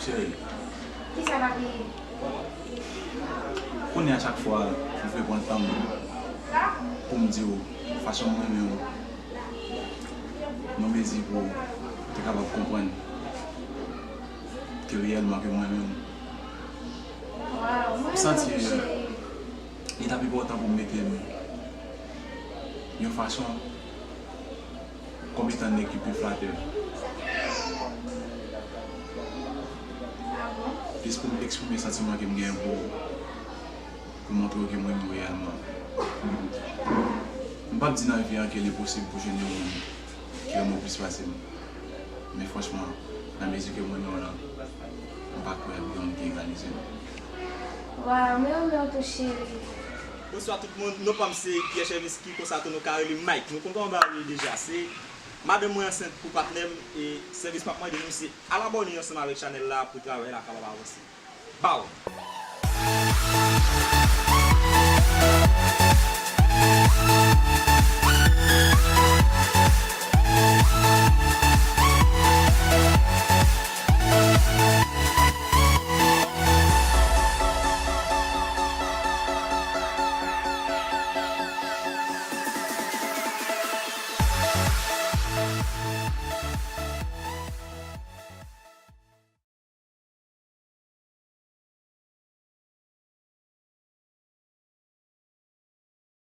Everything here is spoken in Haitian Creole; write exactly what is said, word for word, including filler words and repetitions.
Cheri, kisa pa bliye? Kounye a chak fwa m vle pran tan m pou m di w fason m renmen w, nan mezi pou w te kapab konprann ke reyèlman ke m renmen w. Waw, m santi li t ap enpòtan pou m mete m yon fason kòm etan nèg ki pi flatè. Jis pou m eksprime santiman ke m genyen pou ou, pou montre w ke m renmen w reyèlman. M p ap di nan vi an ke li posib pou jwenn yon moun ki renmen w plis pase m. Men franchman, nan mezi ke m renmen w lan, m pa kwè gen moun ki egalize m. Waw, m renmen w tou, cheri. Bonswa tout moun, non pa m se Pierre Chervinsky, konsa tou nou ka rele m Mike. Nou konn kòman bagay yo ye deja. Se madanm mwen ansent pou patnè m e sèvis m ap mande nou se al abòne ansanm avèk chanèl la pou travay la kapab avanse. Baw!